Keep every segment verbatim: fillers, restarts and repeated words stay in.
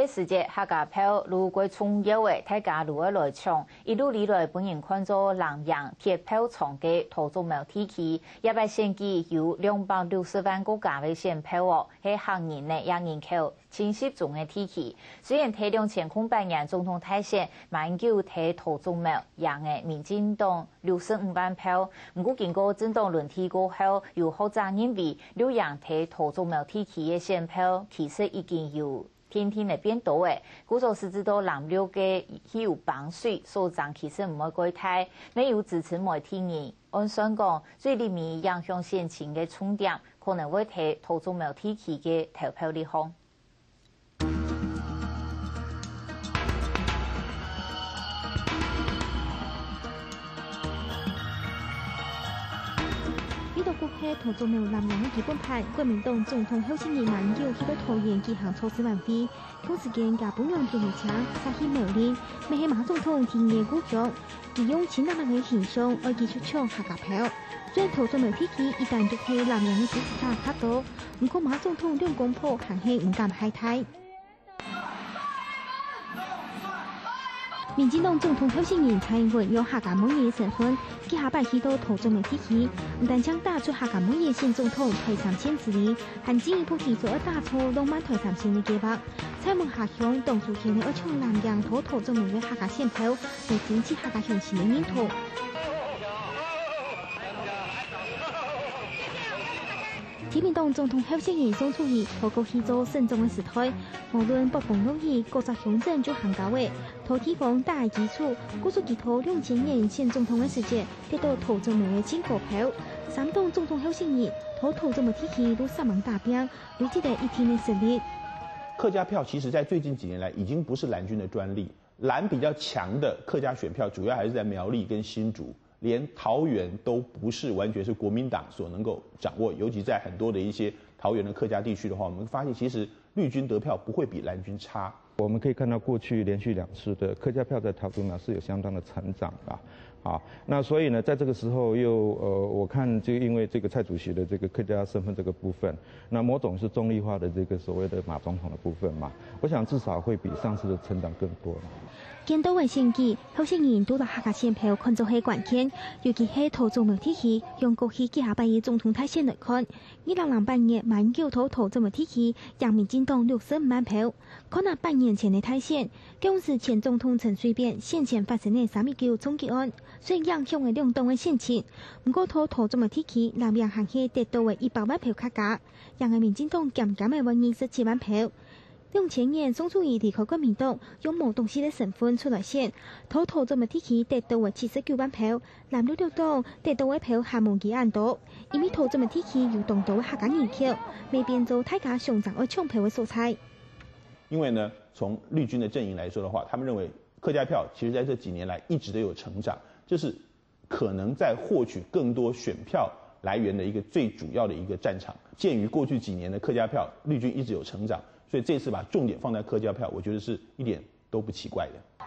時節，客家票就蓋重要个，大家就愛來搶。一路以來，分人看做藍營鐵票倉个桃竹苗地區，這擺選舉有兩百六十萬過加个選票哦，係客人呢，也人口盡集中个地區。雖然在兩千空八年總統大選，馬英九在桃竹苗贏个民進黨六十五萬票，毋過經過政黨輪替過後，有學者認為，綠營在桃竹苗地區个選票其實已經有 定定个變多个，故所實質到藍綠个去有幫水，所爭其實毋會蓋大。乜有支持媒體人按算講，最入面影響選情个重點，可能會在桃竹苗地區个投票率項。 呢度就係桃竹苗藍營个基本盤，國民黨總統候選人馬英九去到桃園舉行造勢晚會，同時間也分人送花車、插起毛linng，乜係馬總統第二故鄉。佢用盡冷淡个形象，愛繼續搶客家票。雖然桃竹苗地區一旦就係藍營个支持者較多，毋過馬總統兩公婆還係毋敢害大。 民進黨總統候選人蔡英文用客家妹仔个身份，幾下擺去到桃竹苗地區，毋單淨打出客家妹仔選總統台三線之旅，還進一步提出愛打造浪漫台三線个計畫。蔡文下鄉當初牽个愛搶藍營桃桃竹苗个客家選票，來爭取客家鄉親个認同。 自民黨總統候選人宋楚瑜頭過去做省長个時代，無論暴風落雨，各隻鄉鎮就行到位，在地方打下基礎，故所佢在兩千年選總統个時節，得到桃竹苗个盡高票。三黨總統候選人在桃竹苗地區都煞猛打拚，累積了一定个實力。客家票其實在最近幾年來已經不是藍軍的專利，藍比較強的客家選票主要還是在苗栗跟新竹，連桃園都不是完全是國民黨所能夠掌握，尤其在很多的一些桃園的客家地區的話，我們發現其實綠軍得票不會比藍軍差。我們可以看到過去連續兩次的客家票在桃竹苗是有相當的成長的。啊，那所以呢，在這個時候又，呃，我看就因為這個蔡主席的這個客家身份這個部分，那某種是中立化的這個所謂的馬總統的部分嘛，我想至少會比上次的成長更多。見到个選舉，候選人都拿客家選票看做係關鍵，尤其係桃竹苗地區，用過去幾下擺个總統大選來看，二零零八年馬英九在桃竹苗地區贏民進黨六十五萬票，看下八年前个大選， 該時前總統陳水扁先前發生个三一九銃擊案，雖然影響了兩黨个選情，毋過在桃竹苗地區藍營還係得到了一百萬票較加，贏了民進黨減減仔會二十七萬票。兩千年宋楚瑜離開國民黨，用無黨籍个身份出來選，在桃竹苗地區得到了七十九萬票，藍綠兩黨得到个票還無佢恁多，因為桃竹苗地區有當多个客家人口，乜變做大家相爭愛搶票个所在。 因為呢，從綠軍的陣營來說的話，他們認為客家票其實在這幾年來一直都有成長，這是可能在獲取更多選票來源的一個最主要的一個戰場。鑑於過去幾年的客家票綠軍一直有成長，所以這次把重點放在客家票，我覺得是一點都不奇怪的。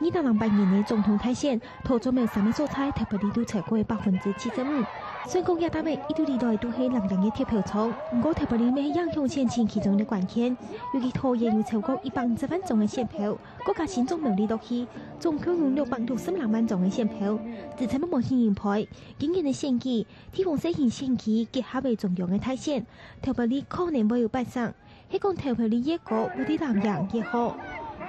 二零零八年个總統大選，桃竹苗三个所在投票率都超過百分之七十五。雖講這搭仔一直以來都係藍營个鐵票倉，毋過投票率乜係影響選情其中个關鍵。尤其桃園有超過一百五十萬張个選票，閣加新竹苗栗落去，總共有六百六十零萬張个選票，支撐乜無人陪。今年个選舉，地方細型選區結合个中央个大選，投票率可能會有八成， 係講投票率越高，會對藍營越好。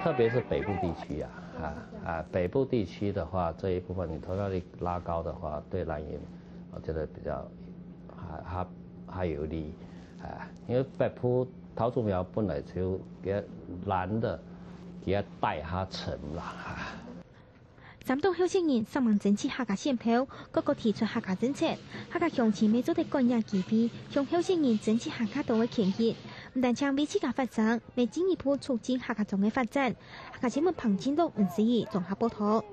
特別是北部地區啊，啊，啊，北部地區的話，這一部分你投票率拉高的話，對藍營，我覺得比較還，還，還有利。啊，因為北部桃竹苗本來就給藍的，給它帶下沉了。啊。 三黨候選人煞猛爭取客家選票，各個提出客家政策，客家鄉親乜做得感應機會，向候選人爭取還較多个權益。毋單淨為自家發聲，乜進一步促進客家庄个發展。客家新聞彭金樂、吳思怡綜合報導。